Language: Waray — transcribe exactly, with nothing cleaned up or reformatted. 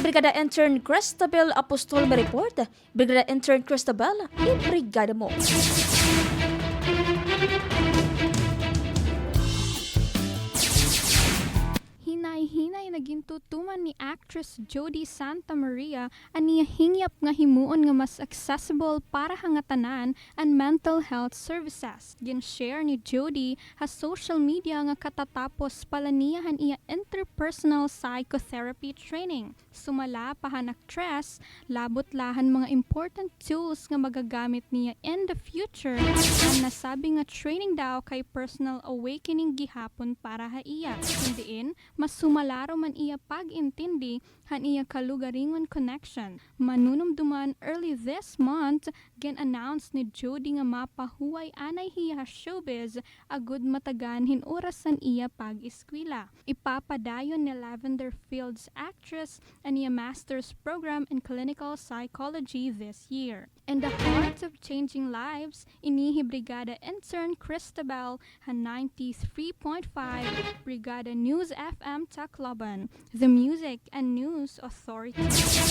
Brigada Intern Cristabel Apostol may report. Brigada Intern Cristabel, ibrigada mo. Hinay-hinay nga gintutuman ni Actress Jody Santa Maria an iya hingyap nga himuon nga mas accessible para ha ngatanan an mental health services. Gin-share ni Jody ha social media nga katatapos pa la niya han iya interpersonal psychotherapy training. Sumala pa han aktres, labot la han mga important tools nga magagamit niya in the future, an nasabi nga training daw kay personal awakening gihapon para ha iya. Kun diin, mas humalarom an iya pag-intindi han iya kalugaringon connection. Manunumduman, early this month, gin-announce ni Jody nga mapahuway anay hiya ha showbiz agod matagan hin oras han iya pag-eskwela. Ipapadayon ni Lavender Fields actress an iya master's program in clinical psychology this year. In the heart of changing lives, ini hi Brigada Intern Cristabel ha ninety-three point five Brigada News F M Tacloban, the music and news authority.